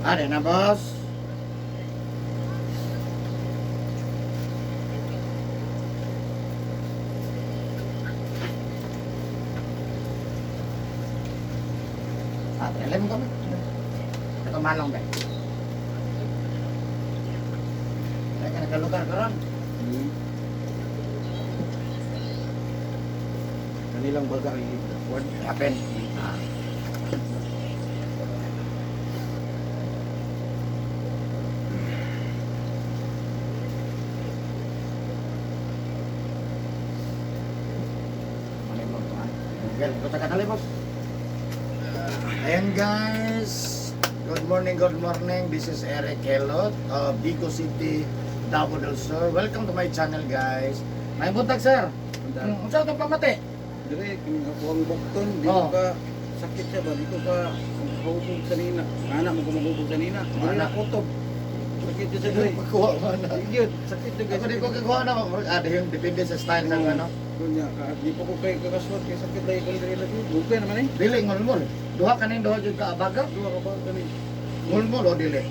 Ano na, boss? Ah, alam mo kami. Ito malong ba? Kaya ka nagkalugar ka ron. Kanilang baga ay kuwan. Happen. Ah. Malimot ko, ah. Google. Ikaw sa kanali, boss. Ayan, guys. Good morning, good morning. This is Eric Helot of Bico City, Davao del Sur. Welcome to my channel, guys. May buntag, sir. Unsa itong pamati? Dire kining ako ang bukton dito ka sakit siya ba dito ka hubog sa nina. Anak mo kumahubog sa nina. Dili Anak. na kutob. Sakit siya sa dire. Pagkuha mo na. Gyud, sakit jud. Ako di ko kakuha na. Ah, di yung depende sa style ng ano. Kunya ka di pa ko kay kakaswat kay sakit lagi kani dire lagi. Bugay naman eh. Dili ngulmul. Duha kaning duha jud ka abaga. Duha ka ba kani? Ngulmul o dili.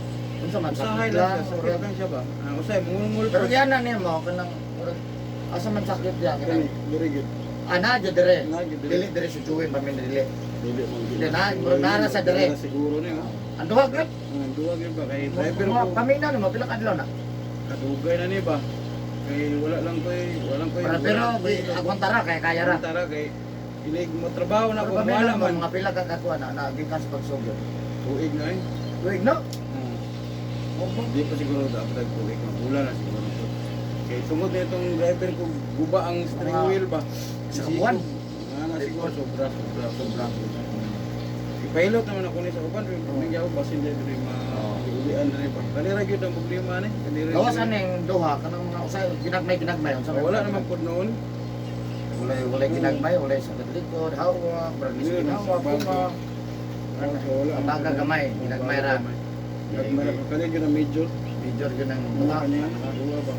Unsa man Usahay sakit lang lang. siya, sakit lang siya ba? Ah, usahay mungol Pero yan na nimo kanang murag asa man sakit diya Kani, kanang dire gyud. ana jud dire. Na gyud dire. Dili dire sa juwin pa min dili. Dili man gyud. Dili na, murag naa na sa dire. Dili na siguro ni oh. Ang duha gyud. Ang duha gyud ba kay driver Mga ko. Pamina nimo pila ka adlaw na. Kadugay na ni ba? Kay wala lang koy, walang koy. Pero pero agwantara kay kaya ra. Tara kay inig mo trabaho na Pero ko pamina wala mo man. mga pila ka kakuha na nagikan sa pagsugod. Tuig na eh. Tuig no? Di pa siguro dapat ang tuig, magula na siguro to. Kay tungod na itong driver ko guba ang steering wheel ba. Sa buwan. Nga na siguro sobra sobra sobra. Ipilot naman ako ni sa uban, pero oh. Yaw basin diri ma ulian diri ba. Kanira gyud ang problema ni. Kanira. Gawas gyud. aning duha kanang mga usay ginagmay ginagmay unsa man. Wala naman pud noon. Walay walay ginagmay, walay sakit likod, hawak, murag Yun, hawak, sa kuma. So, wala. Ang baga gamay, ginagmay ra. Ginagmay ra. Kanira gyud ang major. Major yun ang Duha mga. niya, duha ba.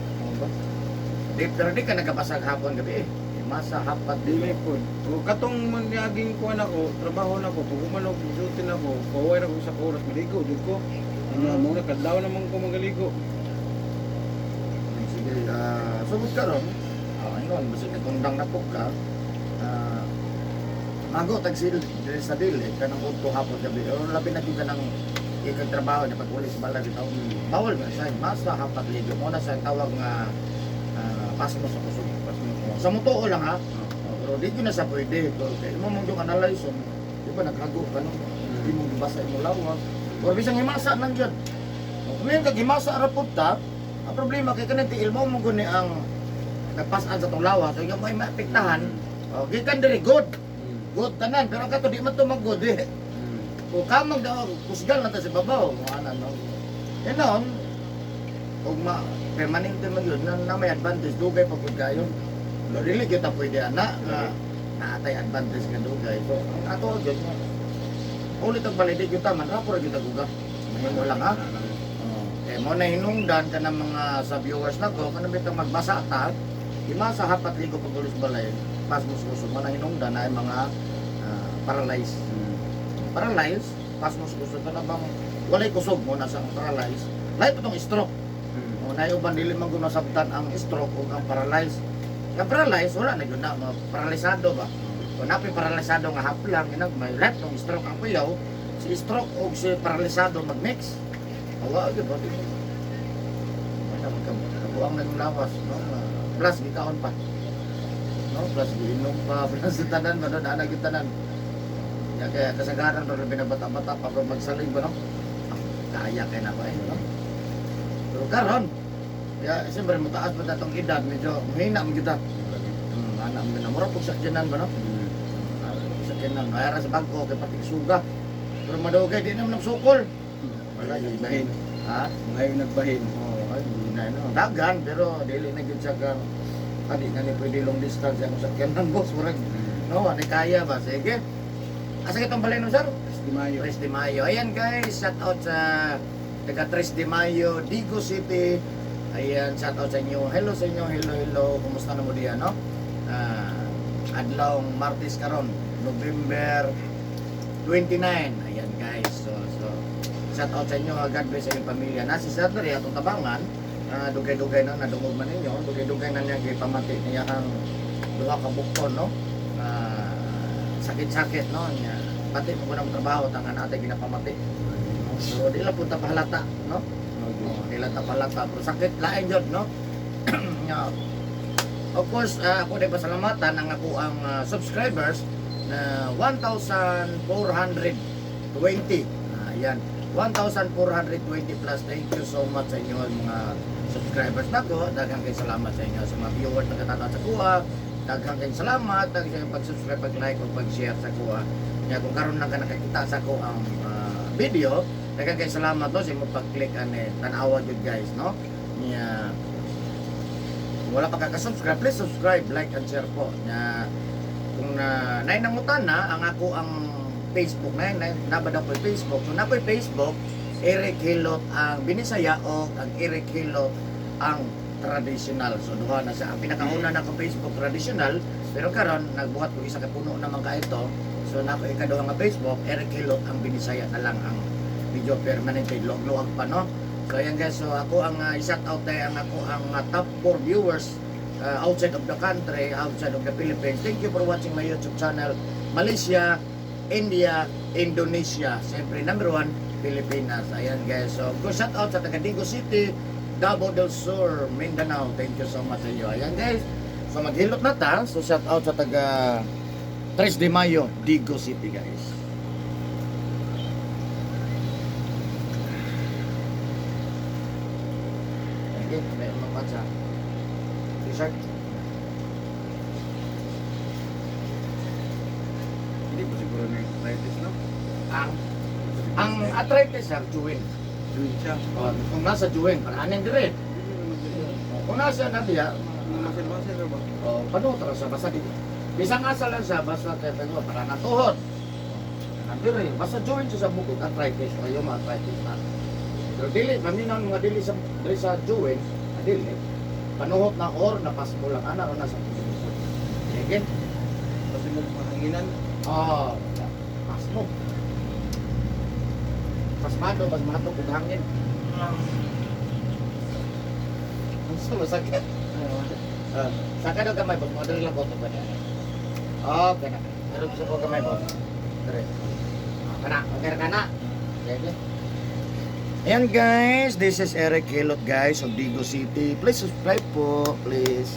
Di, pero di ka nagkabasag hapon gabi eh. Masa hapat Dili dili. pod. O katong man niaging kuan ako, trabaho na ko, pag human og duty na ko, paway na ko sa oras maligo jud ko. Ano mo na kadlaw naman ko magaligo. Sige, sugod ka ron. Ah, ayun, basta nagundang na po ka. Ah, mago tagsil diri sa dili kanang udto hapon gabi. O labi na gyud ka ng ikag trabaho na pag uli sa balay bitaw. Bawal man siya, masa hapat ligo mo na sa tawag nga pasmo sa kusog. Pasmo. Sa mutuo lang ha. Oh, pero di ko na sa pwede. Pero kay mo mong yung analyze, di ba naghago ka no? Di mo gibasa imong lawas. Or bisang himasa nang yun. Kung ngayon kag himasa ra pud ta, ang problema kay kanang tiil mo mo guni ang nagpasan sa tong lawas, so mo ay maapektahan. Oh, gikan diri good. Good tanan, pero kato di man to mag good eh. Kung kamang daw kusgan lang ta sa babaw, mo ana no. Inon, ug ma permanente man yun na, na may advantage dugay pa pud kayo. Pero dili gyud ta pwede ana nga naatay advantage nga dugay. So ang ato gyud nga ulit og balay di gyud ta man rapo ra gyud ta guga. Mahimo lang ha. Eh mo na hinungdan ka ng mga sa viewers nako kanang bitang magbasa ta, di sa hapat ligo pag ulis balay, pas muskusog mo na hinungdan ay mga paralyzed. Paralyzed, pas muskusog ka na bang walay kusog mo na sa paralyzed. Lahi pa tong stroke. O na uban dili man gud nasabtan ang stroke ug ang paralyzed. Ang paralyzed wala na gyud na paralisado ba. O napi paralisado nga haplang ginagmay left tong stroke ang kuyaw, si stroke og si paralisado magmix. Awa gyud ba di. Wala man kabuang na yung lawas no. Plus gikaon pa. No, plus giinom pa, plus tanan ba no, naa gyud tanan. Ya kaya kasagaran ro labi na bata-bata pa pero magsaling ba no. Ah, kaya kay na ko eh no. Pero karon, ya siyempre mutaas pa datong edad, medyo mahina mo kita. Anak mo na mura pug sakyanan ba no? Ah, sakyanan kaya ra sa bangko kay pati suga. Pero madugay di naman sukol. Wala yun. Nagbahin. Ha? Ngayon nagbahin. Oh, ay di na no. Dagan pero dili na gyud siya kang adi na ni pwede long distance ang sakyanan boss murag no, ani kaya ba sige. Asa kitong balay no sir? 3 de Mayo. 3 de Mayo. Ayan guys, shout out sa taga 3 de Mayo, Digo City. Ayan, shout out sa inyo. Hello sa inyo, hello, hello. Kumusta na mo diyan, no? Ah, adlawng Martes karon, November 29. Ayan guys. So, Shout out sa inyo, ha. God bless sa inyong pamilya. Na si Sir diri atong tabangan, dugay-dugay na nadungog man ninyo, dugay-dugay na niya gipamati niya ang duha ka bukton, no? Sakit-sakit, no? Nya pati mo ko ng trabaho tangan ate ginapamati. So di lang punta pahalata, no? Oh, di lang ta pahalata, pero sakit lain jud, no? Nya, of course, ako din pasalamatan ang ako ang subscribers na 1,420. Ayan. 1,420 plus. Thank you so much sa inyo mga subscribers nako. Daghang kay salamat sa inyo sa mga viewers na katanaw sa kuha. Daghang kay salamat daghang sa inyong pag-subscribe, pag-like ug pag-share sa kuha. Nya kung karon lang ka nakakita sa ko ang video, daghang kay salamat no sa imong pag-click ane tan-awa jud guys, no? Nya kung wala pa ka-subscribe, please subscribe, like and share po. Nya kung na nainangutan na ang ako ang Facebook na na nabad ako Facebook. So na ako'y Facebook, Eric Hilot ang Binisaya o ang Eric Hilot ang traditional. So duha na siya. Ang pinakauna na ko Facebook traditional, pero karon nagbuhat ko isa ka puno naman ka ito. So na ako ikaduha nga Facebook, Eric Hilot ang Binisaya na lang ang medyo permanente luwag-luwag pa, no. So ayan guys, so ako ang i-shout out ay ang ako ang top 4 viewers outside of the country, outside of the Philippines. Thank you for watching my YouTube channel. Malaysia, India, Indonesia. Siyempre, number 1, Pilipinas. Ayan guys. So, go shout out sa taga Digo City, Davao del Sur, Mindanao. Thank you so much sa inyo. Ayan guys. So, maghilot na ta. So, shout out sa taga 3 de Mayo, Digo City guys. Okay, may mga sa t-shirt. Hindi po siguro na yung arthritis, no? Ang arthritis sir, joint. Joint siya. Oh, kung nasa joint, para anong dire. Oh, kung nasa na diya, Muscle ba? oh, panutra siya, basta di. Bisang asa lang siya, basta kay pero para natuhod. Nandire, basta joint siya sa bukod, arthritis, o yung arthritis na. Pero dili, paminaw mga dili sa dili sa joint, dili. Panuhot na or napasmo lang ana o nasa bukod. Sige. Kasi mo mahanginan. Oh, pasmo. Pasmado, pasmado kung hangin. Ang sumasakit. Saka daw gamay, boss. Mga lang ko ito ba niya? Oh, kana. Pero gusto ko gamay, boss. Dire. Kana, okay ra kana. Okay, okay. Ayan guys, this is Eric Hilot guys of Digo City. Please subscribe po, please.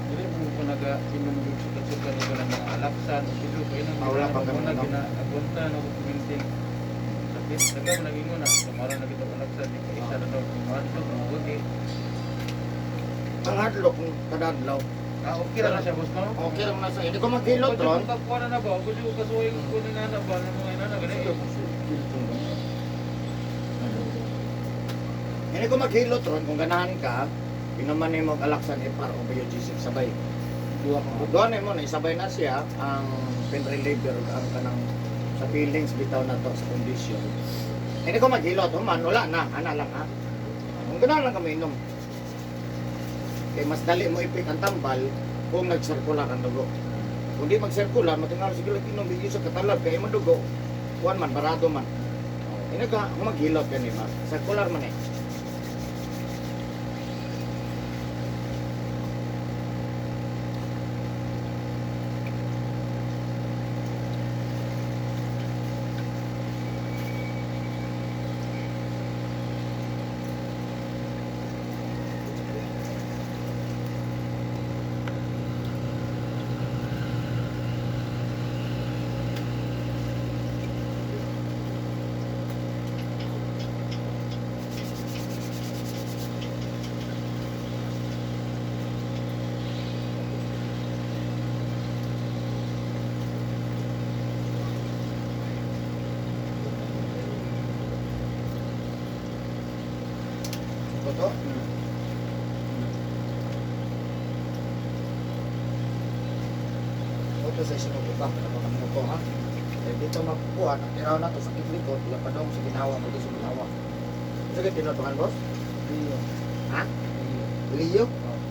Dili mo ko naga-inom yung sukat-sukat ko ng mga alaksan. Kilo kayo nang Ah, wala pa kami, na no? gina-agunta na ko kuminting. Sakit, taga mo naging una. Sumara na kita alaksan. Di ka isa na daw. Kumadlok, ang bugi. Ang hardlock kung kadadlaw. Ah, okay ra na siya, boss, no? Okay lang na sa hindi ko maghilot Pwede ron. ko kakuha na na ba? Pwede ko kasuhay ko na na ba? Ano mga inana, gani? Hindi ko maghilot ron kung ganahan ka, inuman nimo og alaksan ipar o biogesic sabay. Duha ka. Doon mo na isabay na siya ang pain reliever ug ang kanang sa feelings bitaw na to sa condition. Hindi ko maghilot, human wala na, ana lang ha. Kung ganahan lang kami inom. Kay mas dali mo ipik ang tambal kung nagsirkular ang dugo. Kung di magsirkular, matingal sige lang inom bigyo sa katalab kay imong dugo. Kuan man barado man. Ini ka kung maghilot kani ma. Circular man eh. Totoo? Ito sa sinubuka, ano kami ko ha? Eh, dito makukuha, ang tiraw na to sa likod, wala pa dong sa ginawa, mo sa ginawa. Sige, tinutukan, boss? Iyo. Ha? Iyo. Leo. Oh.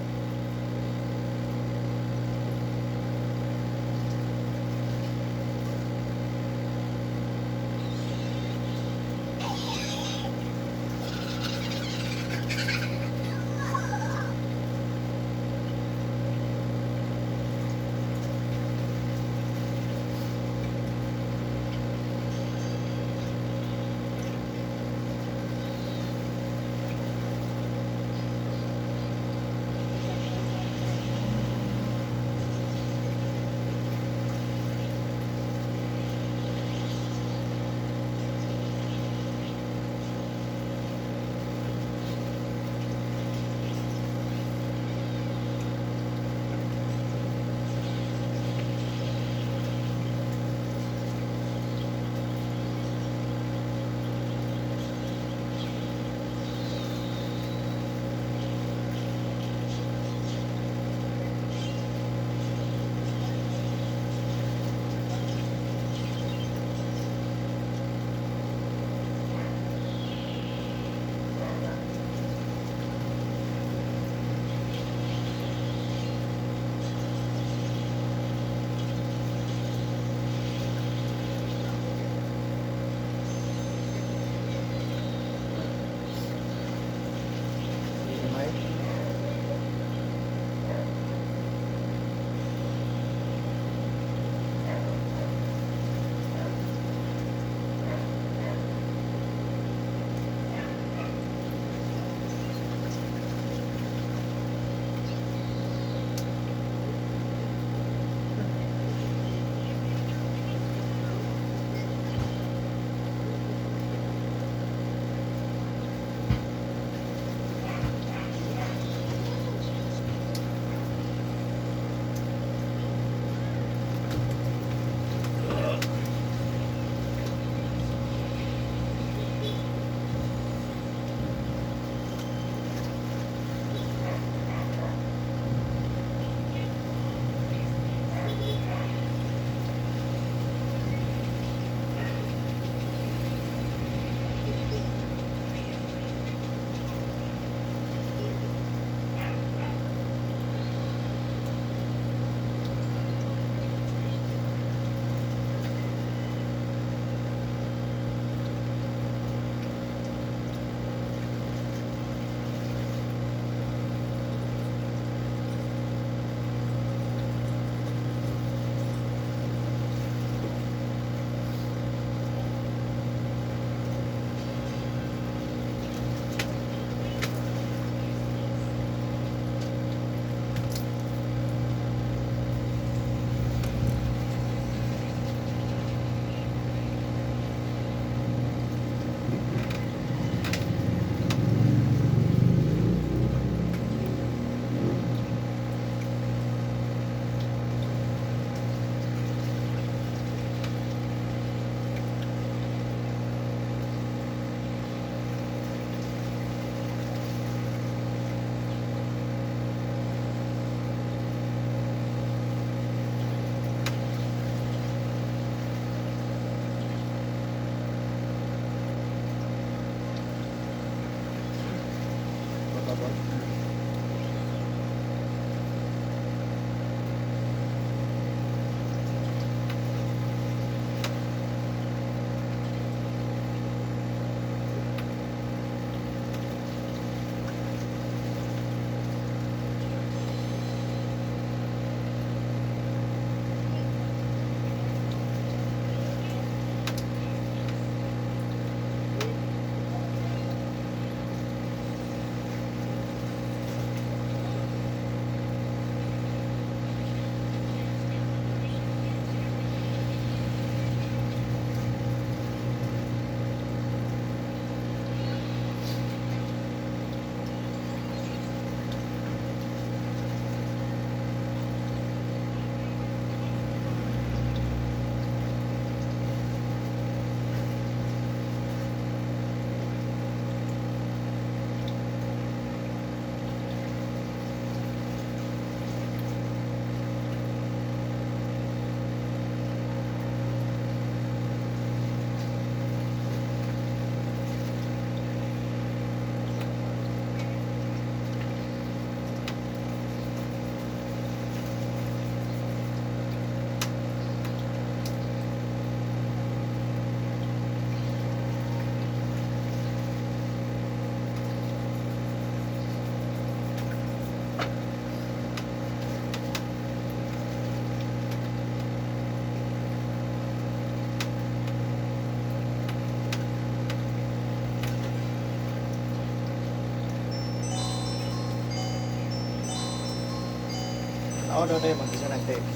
Ako daw tayo mag-isa nag-text.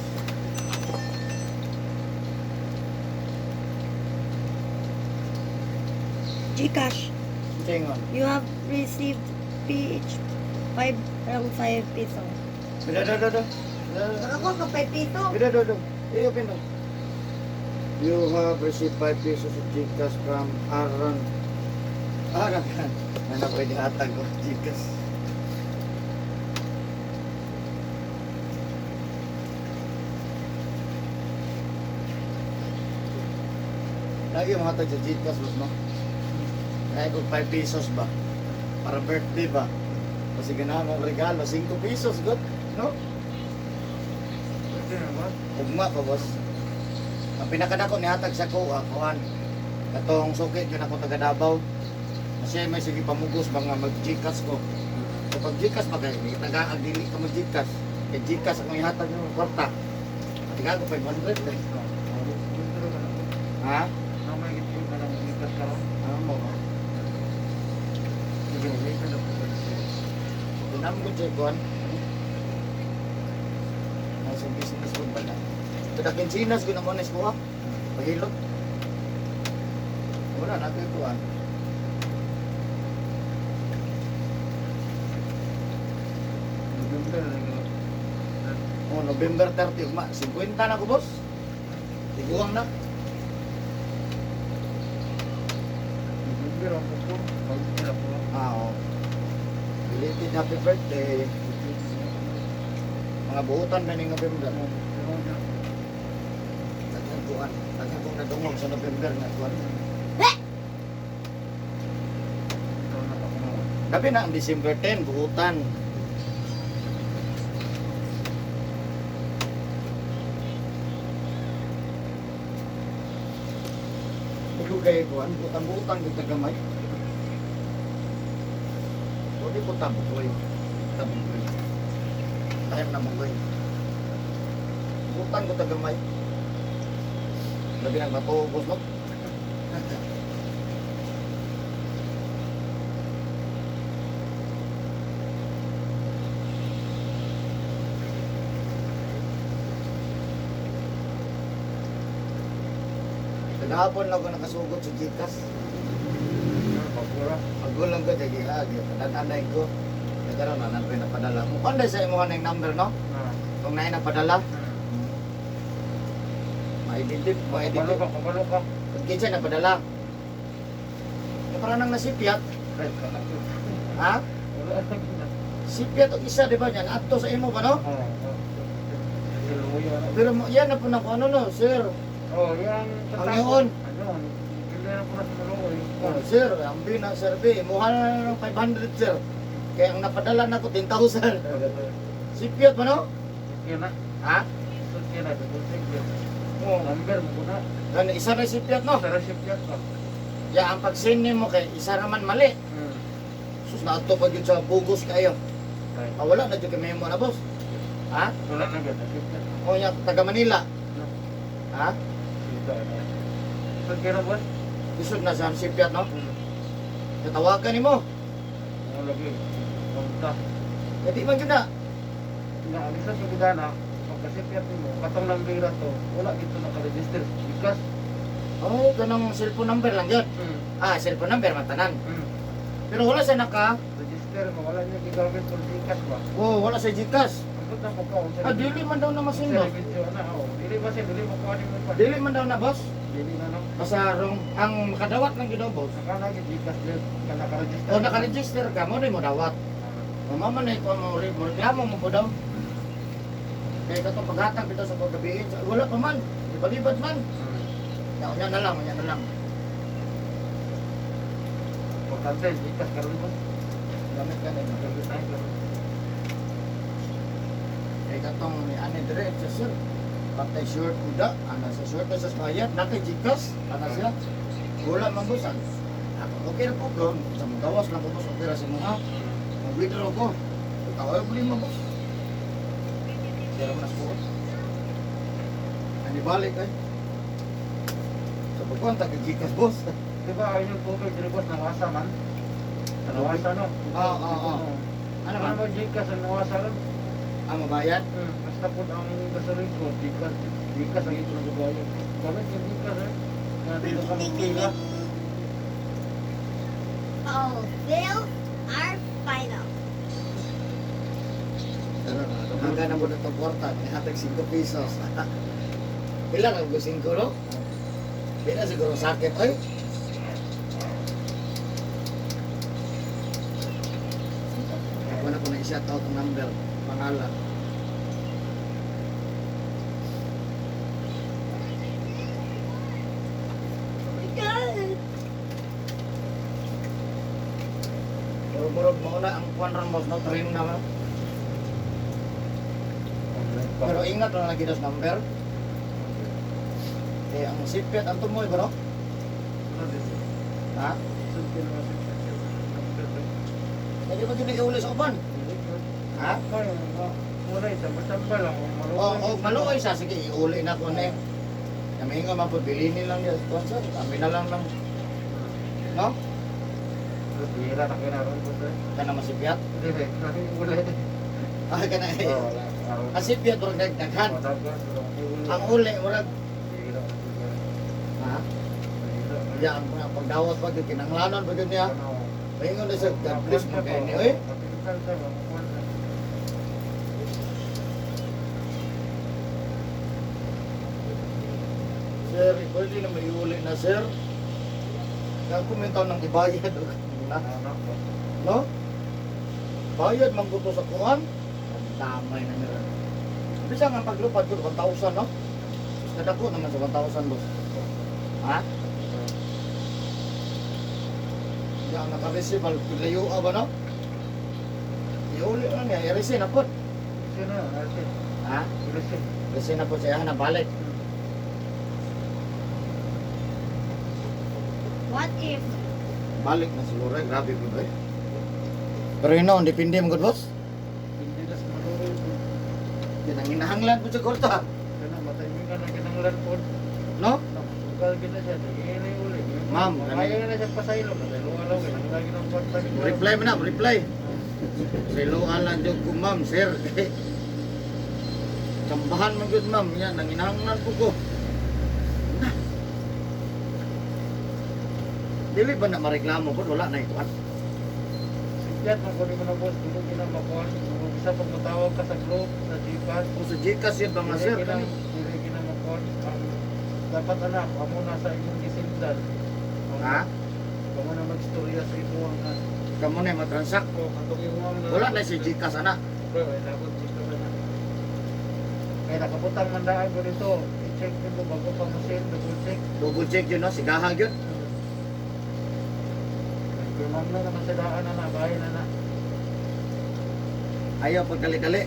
Gcash, Tingon. you have received PH 5 around 5 peso. Bida, do, do, do. Ako ka 5 peso. Bida, do, do. I-open do. You have received 5 pesos of Gcash from Aaron. Aaron. Ano pwede hatag ko Gcash. Lagi mga hatag sa Gcash, boss, no? Kaya kung 5 pesos ba? Para birthday ba? Kasi ganahan mong regalo, 5 pesos, good. No? Pwede na ba? Ugma pa, boss. Ang pinakadako ni hatag sa ko, kuan. Katong suki yun ako taga Davao. Kasi may sige pamugos mga mag-Gcash ko. So pag Gcash ba kayo, taga ang dili ka mag-Gcash. Kay Gcash akong ihatag ng kwarta. Tiga ko 500 eh. Ha? Namay gid ka nang Gcash karon. Ano mo? Sige, may ka na po. Tinam ko check kuan. Nasa business ko ba na? Ito kinsinas ko na mo na kuha. Pahilot. Wala na ko kuan. November na. Oh, November 30, ugma. 50 na ko, boss. Tiguang na. November ang po. Pag po. Ah, oh. Belated happy birthday. Mga buutan na ning November. Daghang kuan. Daghang kong nadungog sa November nga kuan. Gabi na ang December 10, buutan. Dugay kuan, buutan-buutan gud gamay. Pwede ko tabukoy. Tabukoy. Time na bukoy. Buutan ko tagamay. Labi nang matugos, no? Kagahapon lang ako nakasugot sa Gcash. Pagul lang ko, jagi agi. Natanay ko. Nagkaroon na, nagpay napadala. Mukhang dahil sa imuha na yung number, no? Kung naay napadala, ma-identify, Kabalo ma-identify. ka, kabalo ka. Pag kinsa napadala. Yung parang nang nasipyat, ha? Wala na gina. Sipyat og isa, di ba niyan? Adto sa imo ba, no? Pero mo, yan na po na ano, no, sir. Oh, yang Ang yun. Ano, hindi na po na sa maluoy. Oh, sir, ang bina, sir, B, imuha na ng 500, sir. Kaya ang napadala na ko, 10,000. Sipyat ba, no? Kaya na, Ha? kaya na, double check. Oo. Number mo ko na. Gani, isa na sipyat, no? Sa recipient ka. Ya, ang pag-send nimo kay isa raman mali. Sus na ato pag yun sa bugos kayo. Ah, wala na dyan kay memo na, boss. Ha? Wala na gid, recipient. O niya, taga Manila. Ha? Kita na. So, kaya na, boss? Isod na sa sipyat, no? Tatawagan nimo. Wala lagi. Punta. Eh, di man yun na. Nga, ang isa sa gudana, pagkasipyat mo, katong nambira to, wala gito naka-register. Because, Oh, ganang cellphone number lang yun. Ah, cellphone number, matanan. Pero wala sa naka, Register mo, wala niya gigamit kung Gcash ba? oh, wala sa Gcash. Ang na pagka, Ah, dili man daw na masin, Sa boss. video na, oh. Dili ba siya, dili mo kuha ni mo pa. Dili man daw na, boss. Dili na, no? Basta rong, ang makadawat lang yun daw, boss. Saka na, Gcash din, ka naka-register. O naka-register ka, mo na mo dawat. O mama na ikaw mo, mo reklamo mo po daw. Kaya katong paghatag bitaw sa paggabiin, wala pa man, ibalibad man. Ya, unya na lang, unya na lang. Importante, Gcash karon boss. Gamit ka na yun. Gamit tayo karon. Kaya katong ni ane dire, siya sir. Patay short kuda, ana sa short sa bayad, naka Gcash, ana siya. Wala man boss. Ako okay ra po bro, sa magawas lang ko boss, okay ra sa mga. Mag-withdraw ko. Ikaw ay problema boss. Sira mo na sa buot. Ani balik ay. Sa pagkuhan, taga Gcash boss. Di ba, ayun yung tubig, dili boss, nawasa man? Sa nawasa, no? Oo, oo, oo. Ano Ano man? mo, Gcash, ang nawasa ron? Ang mabayad? Kasi na po ang gasolin ko. Gikas, gikas ang ito ng babae. Gamit yung gikas eh. Nga dito ka magpila. All bills are final. Hanggang na mo na itong kwarta, nihatag 5 pesos. Pila ka 5, no? Pila siguro sakit, ay. Ako na ko na i-shout out ang number, pangalan. Oh my God. Pero murag mauna ang kuan ron boss, no? Train na man. Online pa. Pero ingat lang lagi das number. Eh, ang sipit, ang tumoy bro. Ano dito? Ha? Sulti na kasi. Hindi ba yun iuli sa uban? Ha? Muna isa, basta lang. Oo, oh, maluoy siya. Sige, iuli na ko na eh. Kami nga mapabili nilang yan. Sponsor, kami na lang lang. No? Bira na kinaroon ko sir. Kana masipyat? Hindi, kasi uli. Ah, kana eh. Oh, wala. Ang sipyat, murag daghan. Ang uli, murag. Bira. Ha? Bira. Ya, ang mga pagdawat pa, kinanglanon pa yun niya. Pahingon na siya, God bless mo kayo niya, eh. Sir, pwede na may uli na, sir. Kaya kumentaw ng ibayad. Na, no? Bayad, mangguto sa kuan. Ang damay na nila. Bisa nga paglupad ko, 1,000, no? Kadako naman sa 1,000, boss. Ha? Hindi ang naka-receive, layo ba, no? Iuli na niya, i-receive na po. Ha? Receive na po siya, nabalik. What if Balik na siguro, eh. Grabe po ba eh. Pero yun no, depende mo good boss. Yan ang hinahanglan po sa kwarta. No? Ma'am, Reply mo na, reply. Sa iluan lang dyan ko, ma'am, sir. Tsambahan mo good, ma'am. Yan, ang hinahanglan po ko. Na. Dili ba na mareklamo po? Wala na ito. Sikyat mo kunin mo na boss, dili gina makuan. Kung isa pag matawag ka sa group, sa Gcash, Kung sa Gcash yun ba nga, sir? dili gina dili gina makuan. Ang dapat anak, amo na sa imong gisindan. Ha? Amo na magstorya sa imong nga. Kamu na yung matransak. O katong imong nga. Wala na si Gcash, ana. Bro, ay dapat Gcash ana. Kaya nakabutang man daan ko dito. I-check nimo bago pa mo send, double check. Double check yun, no? Sigahag yun. Kaya ma'am na naman sa daan na na, bahay na na. Ayaw pagdali-dali.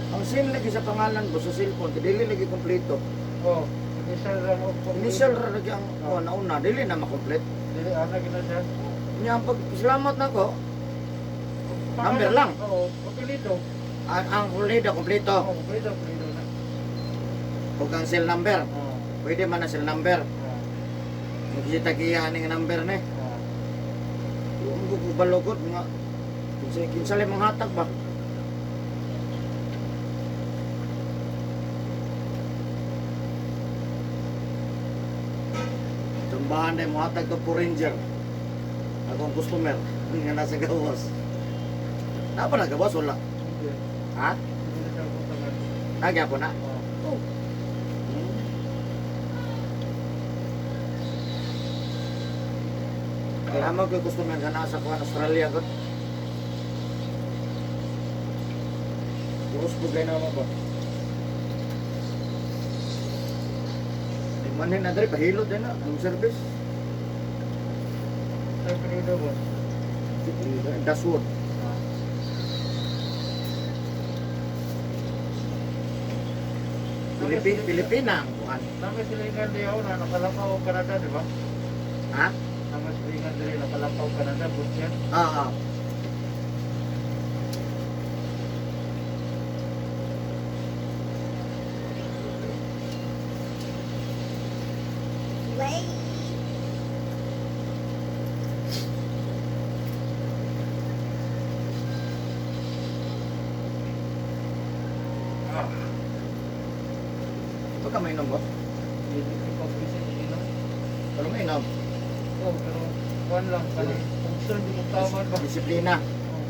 Ang SIM lagi sa pangalan ko sa cellphone, kay dili lagi kompleto. Oh, initial lang og Initial ra lagi ang oh, nauna, dili na makomplete. Dili ana gina siya. Nya ang pag salamat nako, Number lang. Oo, apelyido. ang kompleto kompleto. Oo, apelyido, apelyido na. Ug ang cell number, Oo. pwede man ang cell number. Oo. Magkita kiya ning number ni. Oo. Kung ko balokot nga kinsa kinsa lay manghatag ba? Tsambahan na mo hatag to po ranger. Akong customer nga nasa gawas. Napa na gawas wala? Hindi. Ha? Hindi na siya butangan. Nagya po na. Oo. Oh. Kaya mo ko'y customer nga nasa kuan Australia ko. Puros po kayo naman ba? Di man na dre pahilot din na ang service. Sa apelyido, boss. Dashwood. Pilipina ang kuan. Nami silingan di ako na nakalakaw Canada, di ba? Ha? Nami silingan diri nakalakaw Canada, boss yan. Ah, ah. Ito ka mainom, boss? Hindi ko pa inom. Pero mainom. Oh, pero kuan lang kanang concern di ko tama ba. Disiplina. Oh.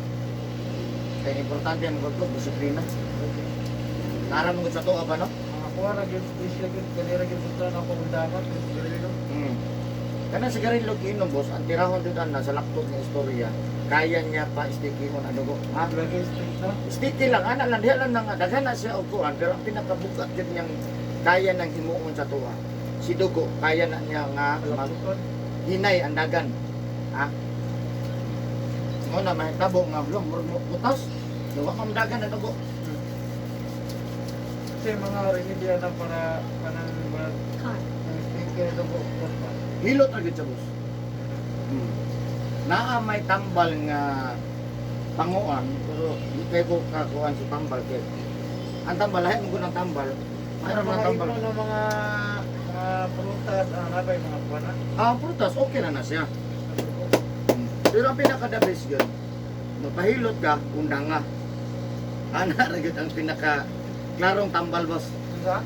Kaya importante ang magpag disiplina. Nara mo sa tuwa ba, no? Mga kuha ra gyud special gyud kanira gyud punta na ako undangan yung sigarilyo. Kanang sigarilyo giinom, boss, ang tirahon dito na sa laptop ng istorya, kaya niya pa stikihon ang dugo. Ha? Lagi straight na. Sticky lang, ana lang, diha lang nang daghan na siya og kuan, pero ang pinakabukat gyud niyang kaya nang himuon sa tuwa. Si dugo, kaya na niya nga mag Malapot. hinay ang dagan. Ha? Mo na mahitabo nga blong murag mo butas. Wa man dagan ang dugo. Kasi mga remedya na para kanang ba Car. ang sticker dugo pa. Hilot ra gyud siya, boss. Naa may tambal nga panguan pero di kay ko kakuan sa tambal kay. Ang tambal lahi mo ang tambal. Mayroon Mga mga tambal. imo na mga mga prutas ang nabay mga kuan na. Ah, ang prutas okay na na siya. Pero ang pinaka the best yun, mapahilot ka, undang nga. Ana ra gyud ang pinaka klarong tambal, boss. Unsa?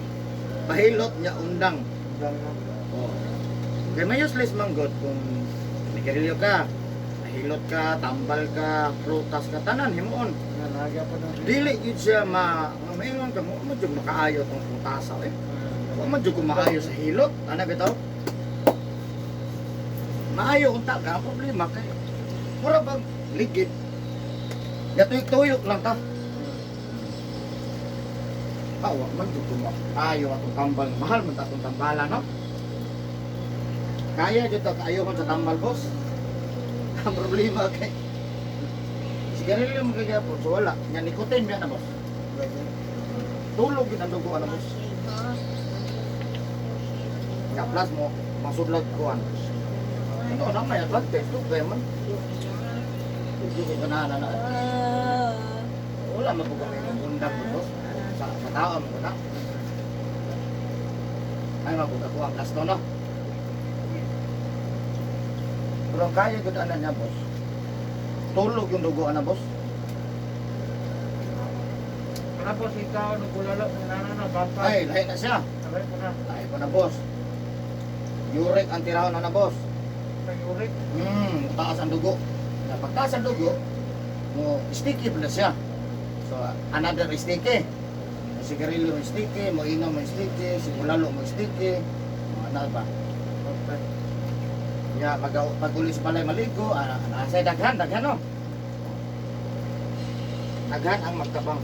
Pahilot niya undang. Undang na. Oh. Kay may useless man god kung nagarilyo ka, mahilot ka, tambal ka, prutas ka, tanan himuon. Nga nagya pa ng Dili gyud siya ma nga maingon ka mo mo jud makaayo tong prutasa eh. Wa man jud ko maayo sa hilot, ana bitaw. Maayo unta ka ang problema kay mura bang ligid. Gatuy-tuyok lang ta. Ah, wa man jud ko maayo atong tambal, mahal man ta atong tambala no. Kaya jud ta kaayo man sa tambal, boss. Ang problema kay sigarilyo mo kagapon, so wala. Nya nikotin biya na, boss. Tulog yun ang dugo, ano, boss. Nya plus mo, masudlag kuan. Ano na may advantage to kay man. Hindi ko ganahan na. Wala man ko kami ng undang mo, boss. Sa tao mo na. Ay mabuga ko ang gasto no. Pero ang kaya gud ana niya, boss. Tulog yung dugo ana, boss. Kana po si ikaw no kulalo nana na bata. Ay, lahi na siya. Sabay ko na. Lahi pa na, boss. Uric ang tirahon na na, boss. Pag-urik. Taas ang dugo. Na pagtaas ang dugo, mo sticky pa na siya. So another sticky. Mo sigarilyo mo sticky, mo inom mo sticky, sigulalo mo sticky. Mga ano ba? Okay. Ya mag pagulis palay maligo, ana ana say daghan daghan no. Daghan ang magtabang.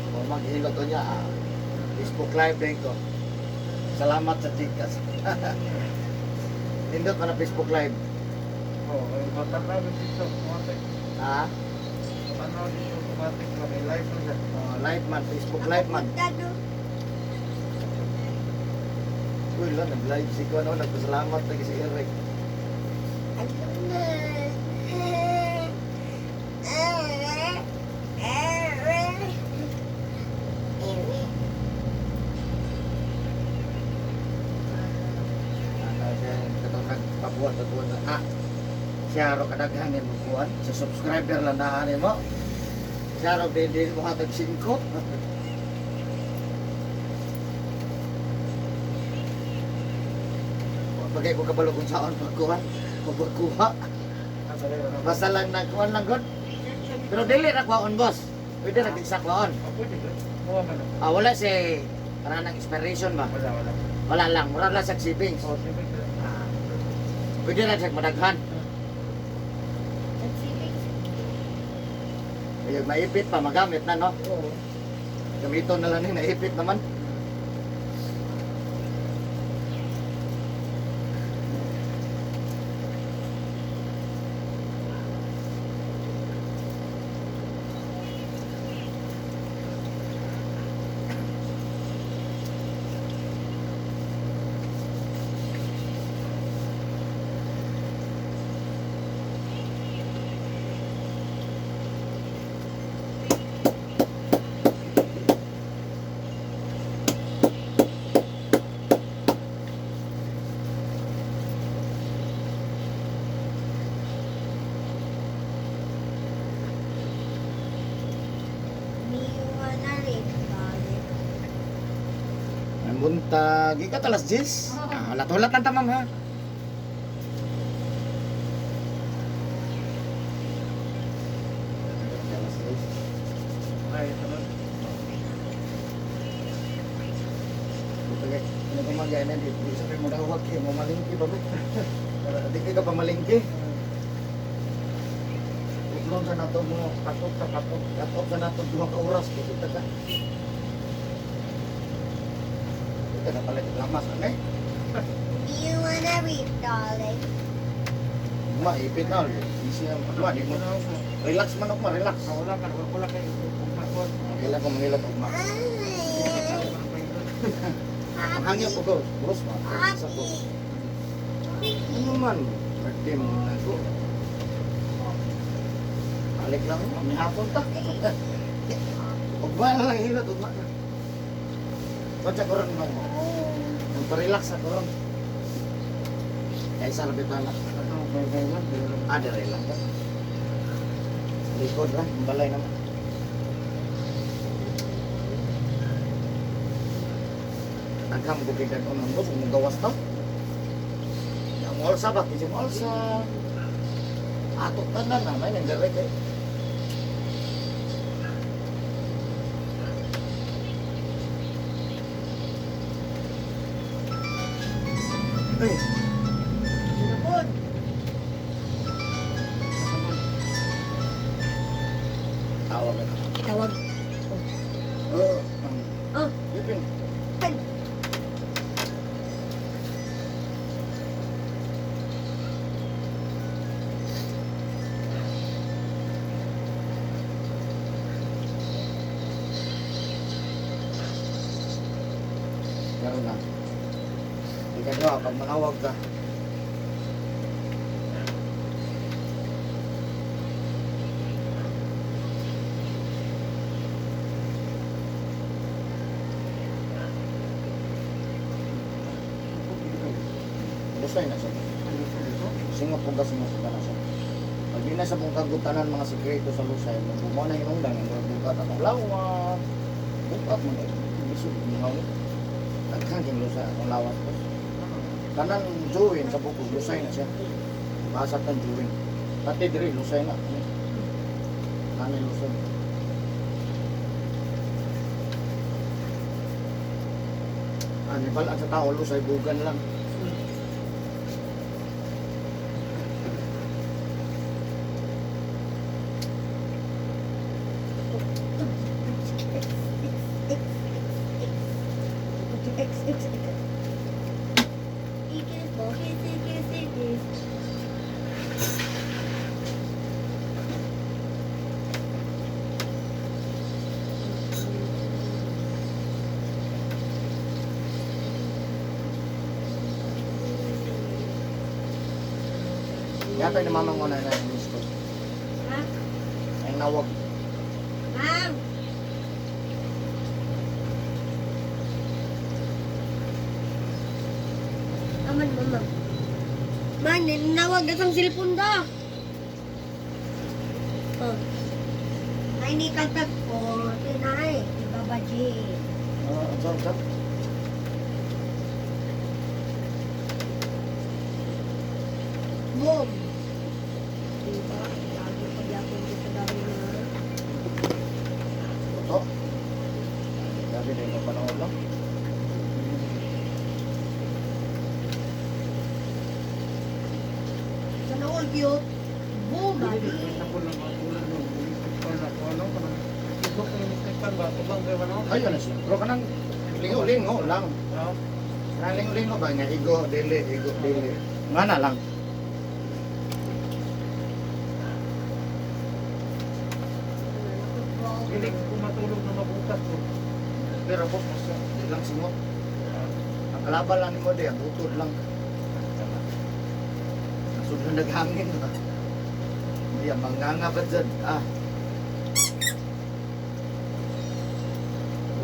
Kung maghilot to niya, ah, Facebook Live din ko. Salamat sa Gcash. Nindot pa na Facebook Live. Oh, ay matanaw dito automatic. Ha? Matanaw dito automatic ba may live na siya. Oh, live man, Facebook Live man. Dado. Uy, lang, nag-live si Kuan. Oh, nagpasalamat lagi si Eric. Ano siya, katong nagpabuhat at buhat na, ah, siya ro kadaghan ni mo kuan. Sa subscriber lang na ani mo. Siya ro di di mo hatag 5. Bagay ko kabalo kung saan pagkuhan, pagkuha. Ah, dali, wala. Basta lang nagkuhan lang god. Pero dili ra kuhaon, boss. Pwede ra sa kuhaon. Oh, pwede ba? Buwa man. Ah, wala si para ng inspiration ba? Wala, wala. Wala lang, mura lang sa savings. Oh, sige. Ah, pwede ra siya madaghan. Ayun, maipit pa, magamit na, no? Oo. Gamiton na lang ni, naipit naman. buntag. Ikat alas 10. Ah, hulat-hulat lang ta, ma'am ha. Alas 10. Ay, ito na. Buta ano pa man gaya di di sa mo dawag kay mo malingki ba ba? Di ka pa malingki. Utlon sa nato mo katok sa katok, katok sa nato duha ka oras kay kita ka. Kita na pala lamas ane. Do you wanna read, darling? Ma ipit na. Easy na ma di mo. Relax man ako, ma relax. Ah, wala ka, wala kay ugma. Kailan ko mangilot ugma. Ang hangyo ko go, bros ma. Sa ko. Ano man, birthday mo na ko. Balik lang, may hapon ta. Ugma na lang hilot, ugma na. Kotsa ko ron man. Magpa-relax ako ron. Kaya sa labit na lang. Ato, bye-bye lang. Ah, dire lang ka. Sa likod lang, ang balay naman. Agham ko kay kung ang boss, kung gawas ta. Ang olsa ba? Kasi olsa. Ato tanan na, may nang dire kay. Ay, Sinapod. tawag na. Tawag. Oo. Oh. Ipin. Ay. Meron na. Ikaduha, pag manawag ka. Lusay na siya. Singot kung kasingot ka na siya. Pag di na sa buong kagutanan mga sikreto sa lusay, magbumo na hinungdan, ang mga bukat at lawa. Bukat mo na. Bisog, mga Daghan kang lusay akong lawas boss. Tanan join sa bukog lusay na siya. Pasat ng join. Pati diri lusay na. Tanan lusay. Ano balaan sa tao lusay bugan lang. X, X, X, X, X, X. X, X, X, X. Yata ni mama mo na na miss ko. Ha? Ay nawag. Ma'am! Aman, mama. Man, ninawag na sang cellphone da. Oh. Ay, ni kantag ko. Tinay, ni Baba G. Ah, unsa unsa? Boom! Diba? Lagi pagyapon ko sa dami na. Ito. Grabe din yung panahon lang. Sana all cute. Boom, baby. Ayun na siya. Pero kanang lingo-lingo lang. Kanang lingo-lingo ba nga igo dili igo dili. Nga na lang. Hindi ko matulog na mabutas ko. Pero boss, mas di lang singot. Ang kalaban lang nimo di, ang utod lang. Nasudlan naghangin ba? Iya, manganga ba dyan? Ah.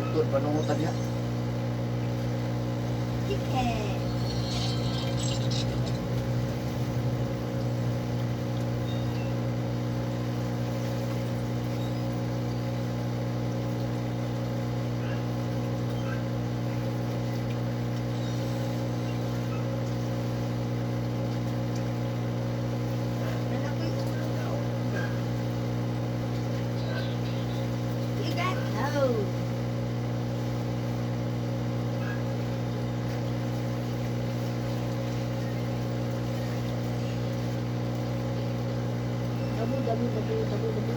Utod, panungutan niya. Chicken. WWWW.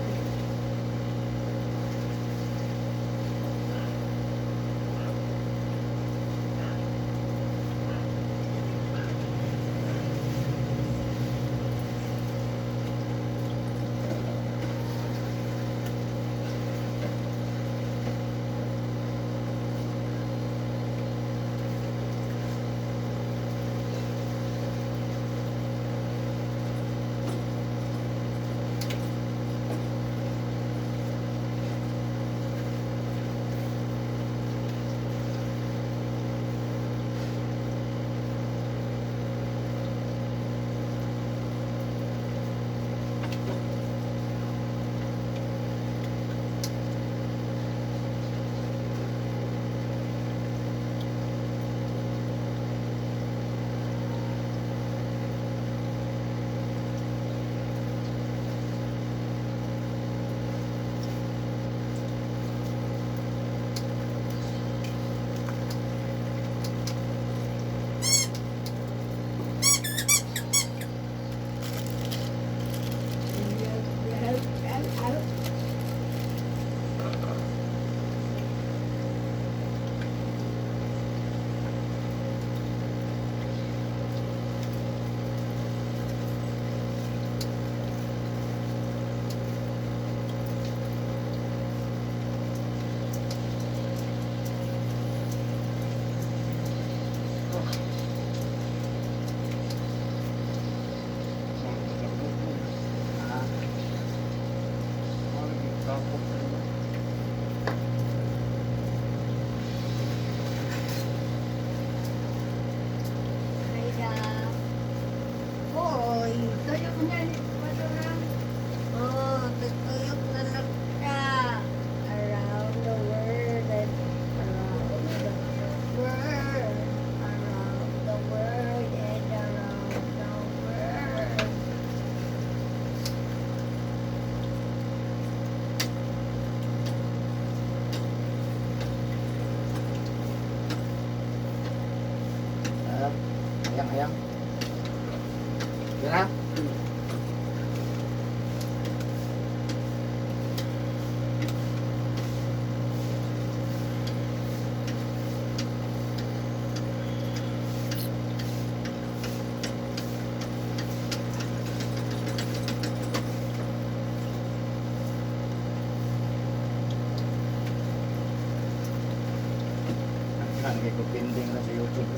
Ah. Kaya, hoy, tuyok na ni Padurang. Oh, tutuyok na lang siya. Around the world and around the world. Around the world and around the world. Ah, ayang ayang. Yan na. Nagkakay ko pending na sa YouTube.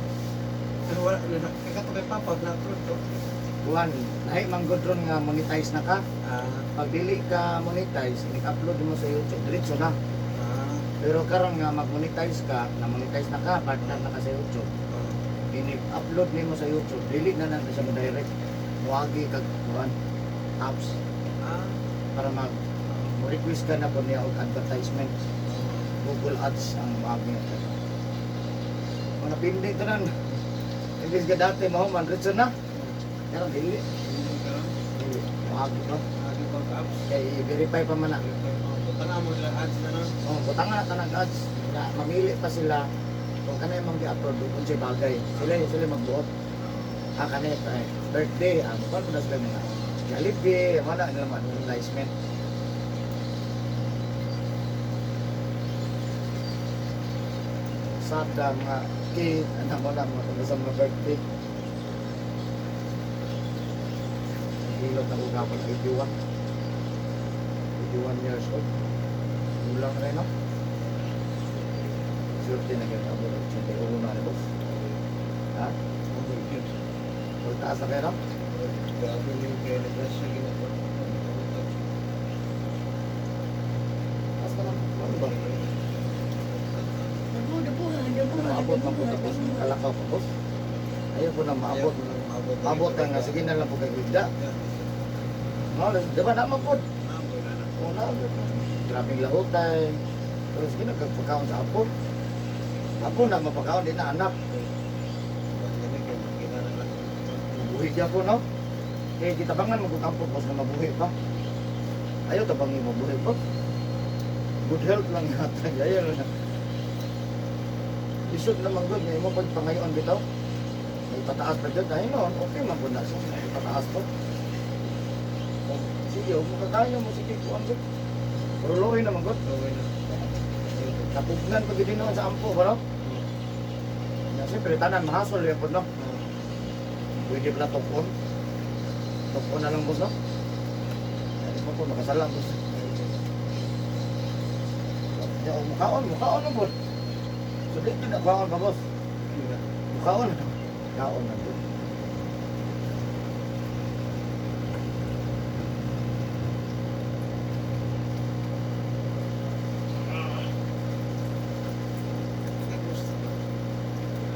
Pero wala, kaya kay Papa, na-upload to. Kuan, lahi man gud ron nga monetize na ka. Ah, Pag dili ka monetize, ni-upload mo sa YouTube, diretso na. ah, Pero karon nga mag-monetize ka, na-monetize na ka, partner na ka sa YouTube. ah. Ini-upload nimo sa YouTube, dili na na siya mo direct. Muagi kag kuan apps Ah, para mag mo request ka na po niya og advertisement. Google Ads ang muagi na. Kung napindi tanan. Imbis ka dati mao man diretso na. Karon dili, Hindi ka lang. dili muagi to. Agi pang apps. Kay i-verify pa man na. Butang mo sila ads na no. Oh, butang na tanang ads. Na mamili pa sila kung kanay mang gi-upload ug unsay bagay. Sila sila magbuot. Ah, kanay ay birthday, ang kuan mo na sila mga Jollibee, wala na naman advertisement. Sada mga cake, ano mo na mga kung sa mga birthday. Hilot na kong kapon 81. 81 years old. Kulang na rin, no? Swerte na kayo abot og 81 na ni boss. Ha? Oh, cute. Pagtaas na kayo, no? Grabe yung kay Nebraska ginagawa. Taas na lang. Ano ba? Dabu, dabu, dabu, Maabot man po dabu, tapos dabu. kalakaw pa, boss. Ayaw po na maabot. Maabot ka nga, sige na lang po kay Gigda. No, di ba naman po? Oo na. Grabing lahutay. Pero sige na, kagpagkaon sa apo. Apo na, mapagkaon din na anak. Mabuhi siya po, no? Kaya kitabangan mo kung ampo, boss, na mabuhi pa. Ayaw tabangin mabuhi pa. Good health lang yata. Ayaw na. Isod naman good, ngayon mo pagpangayon bitaw. May pataas pa dyan. Dahil noon, okay man po na siya. May pataas pa. Sige, huwag mo kakayo mo, sige, kuhan ko. Pero luoy naman ko. Okay na. Napugnan pag din naman sa ampo, bro. Ya, siyempre, tanan, mahasol yun po, no? Pwede pala tukon. Tukon na lang, boss, no? Ay, pa po, makasalang, boss. Ya, oh, mukhaon, mukhaon na, boss. So, di na, kaon ka, boss. Mukhaon. Kaon na, boss.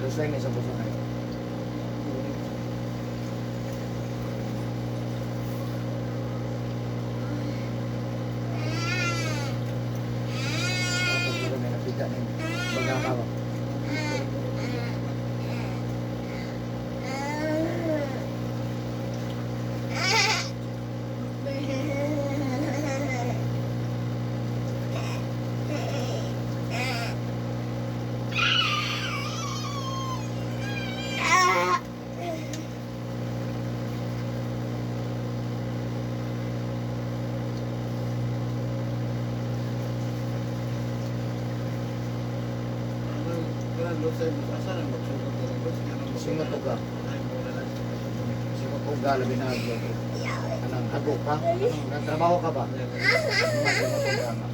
Resign na sa boss na kayo. Tapos, siguro may napita na yun. Magkakawa. Singot ka. Singot ka, labi na. Anang hago ka? Nagtrabaho ka ba?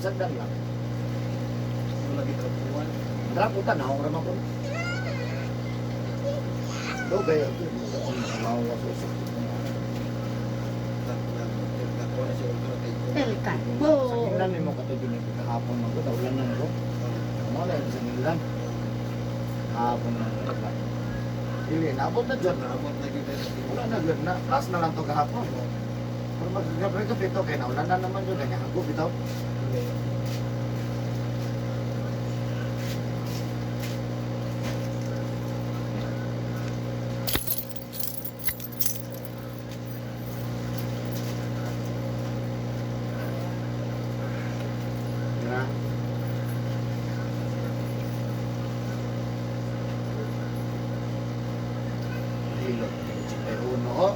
Sagdan lang. Draputan na akong ramang ko. Do gaya ito. Trabaho ka sa Pelka. Sa kinlan mo katod yun yung kahapon mo ko. Taulan na ko. Mo na yung sa kinlan. Kahapon na ko. Dili, naabot na dyan. Wala na dyan na. Plus na lang to kahapon. Pero magkagabi ito, kaya naulan na naman yun. Kaya hago bitaw. Diba? Hilo. 81 oh.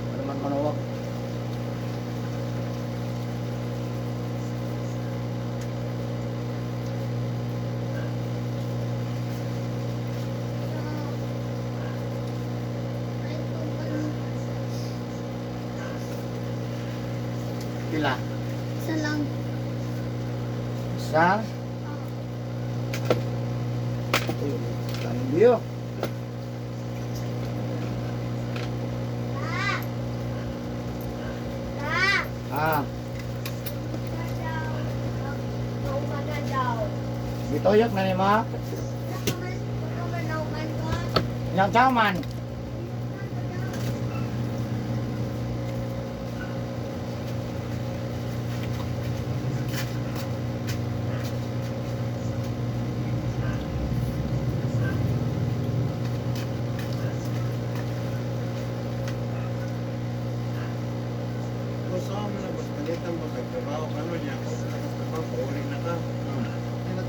Ano man manawag. Pila? Isa lang. Sa? Cambio. Ah! Ah, gitoyok na ni ma. Yang caman.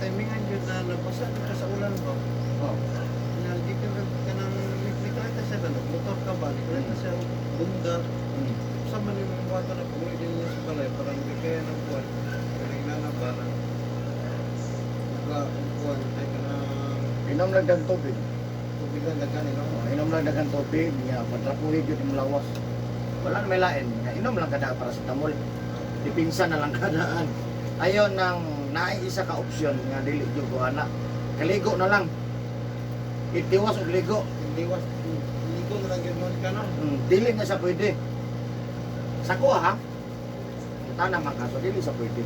Timingan yun na nabasa ka sa ulan ba? Oh. Gikan ka ng nikalita siya na motor ka ba? Nikalita siya bunda. Sa man yung mga bata na pag din niya sa balay, parang hindi kaya ng buwan. Parang inana ba na buwan, ay ka na Inom lang dag tubig. tubig lang daghan eh, no? Oh, inom lang dagan tubig, nga patrapuhi gyud imong lawas. Wala na may lain, nga inom lang kada para sa tamol. Dipinsa na lang kadaan. Ayon nang naay isa ka opsyon nga dili gyud ko ana. Kaligo na lang. Itiwas og ligo. Liwas, ligo na lang yun nun ka, no? Dili na siya pwede. Sa kuha ha. Tana man kaso dili sa pwede.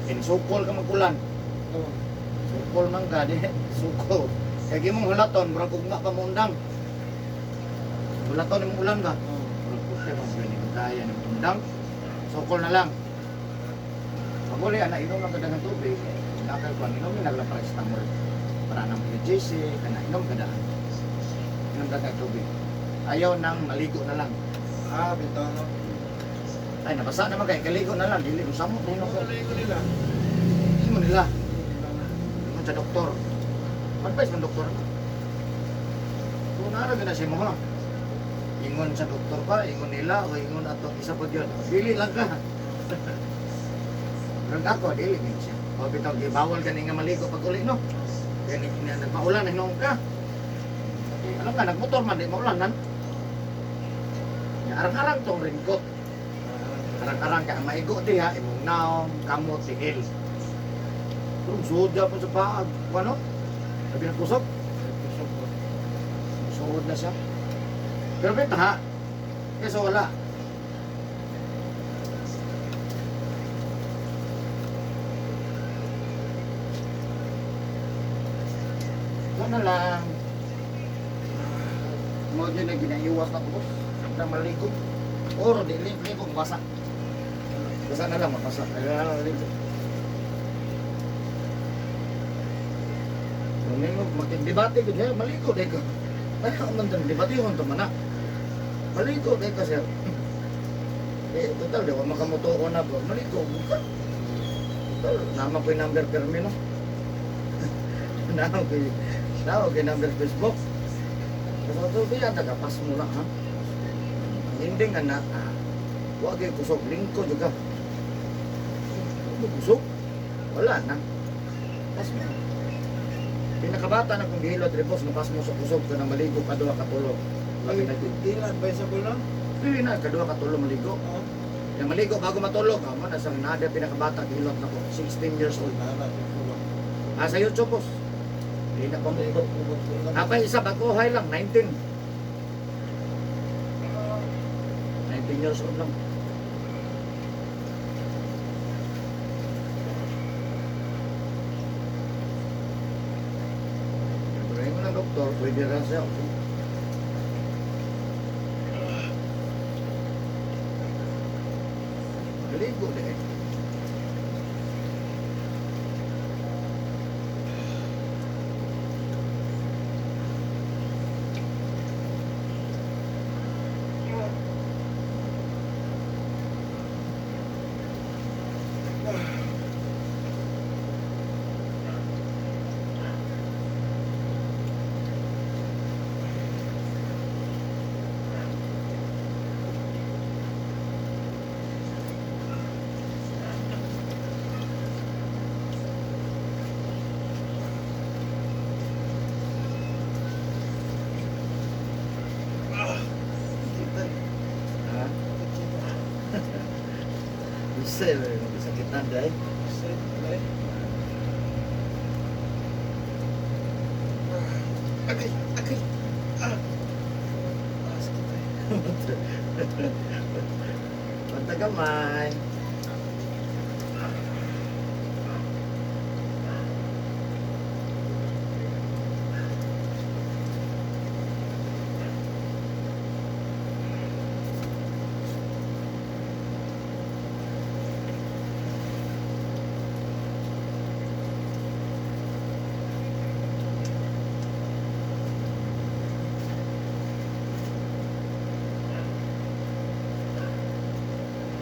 Insukol ka magkulan. Oo. Sukol man ka di. Sukol. Kaya gimong hulaton, murag ugma pa mo undang. Hulaton imong ulan ka. Oo. Okay, bang pwede ko kaya ng tundang. Sokol na lang. Pag uli, ana, inom lang kada ng tubig. Nakal ko, inom na lang paracetamol. Para nang PGC, kana inom kada. Inom kada tubig. Ayaw nang maligo na lang. Ah, bitaw no. Ay, nabasa naman kay kaligo na lang. Dili, usamo, Ano dili ko ko. ko nila? Hindi mo nila. Ingon sa doktor. Advice ng doktor. Kung naara na siya mo ha. Ingon sa doktor pa, ingon nila, o ingon atong isa po yun. Dili lang ka. Pero ako, dili gid siya. O bitaw, gibawal gani nga maligo pag uli, no? Kaya ni ni- nagmaulan, hinuong ka. Eh, alam ka, nagmotor man, di maulanan. Ya, arang-arang tong raincoat. Arang-arang ka, ang maigo diha, imong naong, kamot, tingil. Pero suod po sa paag, ano? Sabi ng kusog, Kusog ko. suod na siya. Pero may taha, kaysa wala. Ito na lang. Mo dyan na ginaiwas na ko, boss. Na maligo. Oro, di ligo, basa. Basa na lang, mabasa. Kaya na lang ligo. Kung may makigdebate ko dyan, maligo dahil ko. Ay, ako man dyan, debate ko ito man na. Maligo dahil ka, sir. Eh, total, di ko makamuto ko na bro. Maligo, buka. Total, nama ko yung number permi, no? Nama ko yung number Facebook. Kasi ito, di yata ka, pas muna, ha? Ang hindi nga na, ah, huwag kayo kusog, lingkod juga. Huwag mo kusog. Wala na. Pas mo. Pinakabata na kung gihilot, repos, napas mo sa kusog ka na maligo, kaduha katulog. Labi na yun. Di lang advisable no? Pili na, kaduha katulog maligo. Oo. Yung maligo bago matulog, amo na sa nada pinakabata gihilot na ko, 16 years old. Nara, ko ba? Ah, sa YouTube, boss. Hindi na pamukot. Apay isa baguhay lang, 19. 19 years old lang. Pero yung ng doktor, pwede rin siya. Maligo din. Ha? Bisa, masakitan dahil. Agay, agay. Ah. Ah, sakit eh. Pagtagamay.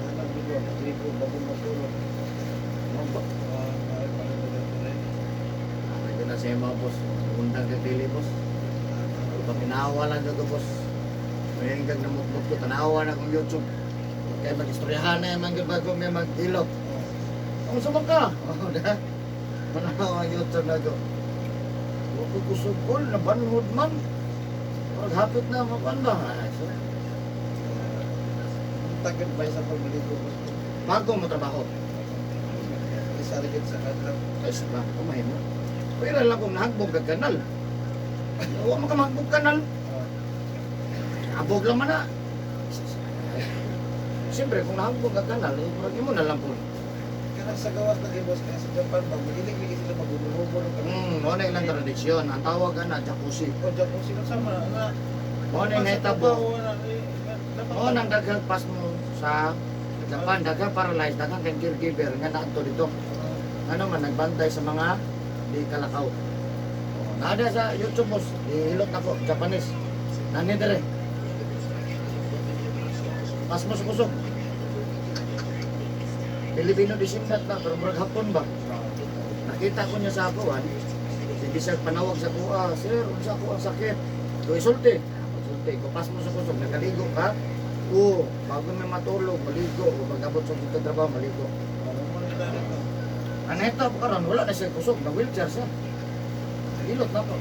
Anak dito, magligo bago matulog. Ano ba? Ah, ay, parang nagatuloy. Ah, ito na siya mga boss. Undang ka dili, boss. Paminawa lang dito, boss. May hanggang namutmut ko, tanawa na akong YouTube. Kaya mag-istoryahan na yung mga bago may mag-ilog. Ang sumang ka! Oh, da. Tanawa ang YouTube na ko. Huwag ko kusugol, nabanhod man. Maghapit na, mapan ba? Ay, so, Ang tagad ba sa pagmaligo ko? bago mo trabaho. Isa rin sa kadlaw. Ay, sa kumain mo. Pero lang kung nahagbog ka kanal. Huwag mo ka mahagbog kanal. Abog lang man na. Siyempre, kung nahagbog ka kanal, eh, murag imo na lang po. Kanang sa gawas na boss kaya sa Japan ba mahilig lagi sila maghubo-hubo ng Mo na ilang tradisyon. Ang tawag na jacuzzi. O Japan sila sama na. Mo na Sa nahitabo. trabaho na, eh, Oo, nang daghang pas mo sa Japan, daghang paralyzed, daghang kang caregiver nga naadto dito. Ano man nagbantay sa mga di kalakaw. Oh, naada sa YouTube boss, gihilot nako Japanese. Nani dire. Pas mo sa kusog. Pilipino descendant na pero murag Hapon ba? Nakita ko niya sa akuan. Sige siya panawag sa kuha, sir, unsa ako ang sakit? So isulti. Isulti ko pas mo sa kusog, nakaligo ka. Oo, bago may matulog, maligo o pag-abot sa dito trabaho, maligo. Ang ito po karon wala na siya kusog, na wheelchair siya. Hilot na po.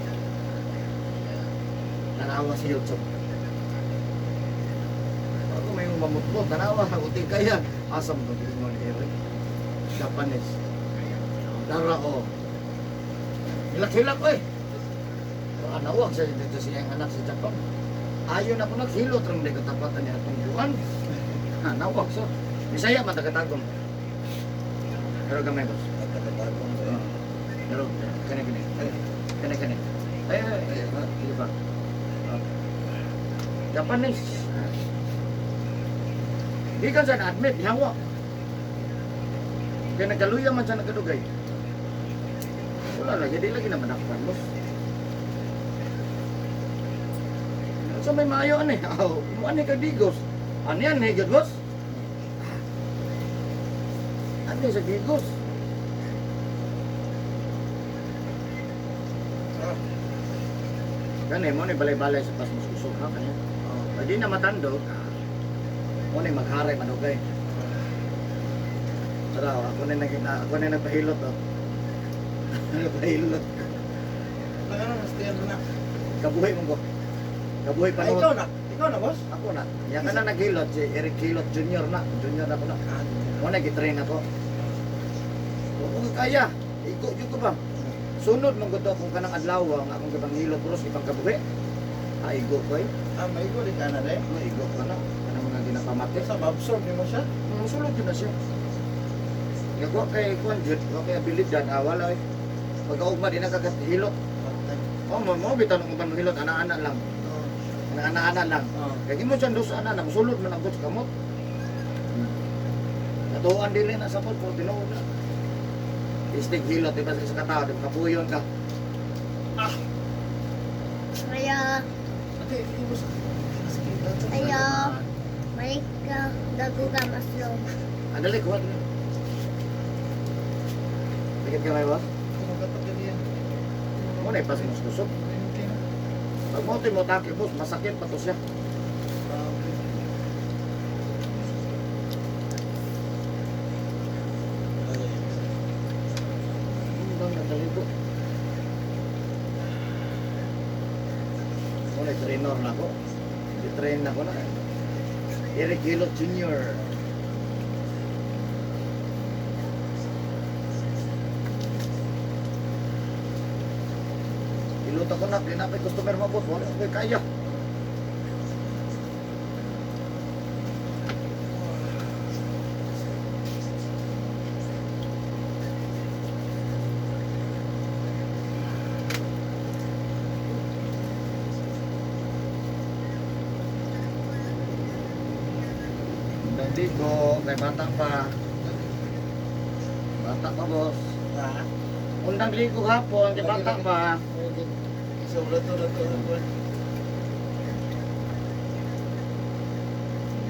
Tanawa si YouTube. Ako may mamutbot, tanawa, uti kaya. Asa mo ito ni Eric? Japanese. Dara o. Hilak-hilak ko eh. Baka nawag siya dito siya ang anak sa Japan. Ayon ako naghilot, ramday ko tapatan niya atong buwan. Ha, nawag siya. Bisaya man tagatagom. Pero gamay boss. Pero kani kani. Kani kani. Ay ay ay, ay, sige pa. Ah. Japanese. Di ka siya na-admit, yawa. Kaya nagkaluya man siya nagkadugay. Wala lagi, di lagi naman ako boss. So may maayo ani. Aw, mo ani ka digos. Ani yan, eh, gyud, boss. Ani sa digos. Kani mo ni balay-balay sa pasmos kusog ha kani. Pwede na matandog. Mo ni magharay manugay. Tara, ako na nagpahilot oh. Nagpahilot. Kabuhi mo ko. Kabuhi pa Ikaw na, ikaw na boss. Ako na. Yan ka na naghilot si Eric Hilot Jr. na. Junior ako na. Mo na gitrain ako. Oo kaya. Igo jud ko ba? Sunod man gud akong kanang adlaw ang akong gibang hilot puros ibang kabuhi. Ah, igo ko eh. Ah, may ikaw ka na rin. Ano, igo ko na. Kanang mga ginapamati. Sa ma-absorb nimo siya. Sulod yun na siya. Nagawa kay Kwan Jud, wa kay abilidad, ah, wala eh. Pagkaugma di nakagat hilot. Oh, mo mo bitaw nung uban mo hilot ana-ana lang. Ana-ana lang. Kay mo siya dos ana na musulod man ang sa kamot. Natuan dili na sa pod tinuod na. Istig hilot di ba sa isa ka tao, di ba kapuyon ka. Kaya, Ate, mo sa kaya, balik ka, gago ka mas low. Ah, dali kuha dali. Sakit ka may boss? Mo na ipas mo sa kusog. Pag mo mo taki boss, masakit pa to siya. Bang nagkaligo. Wala, trainer na ako. I-train na ako na. Eric Hilot Jr. Hilot ako na, pinapay customer mo boss. Wala ko kaya. Dati ko, kay bata pa. Bata pa, boss. Ah. Undang ligo hapon, kay bata pa. Sobra to na to.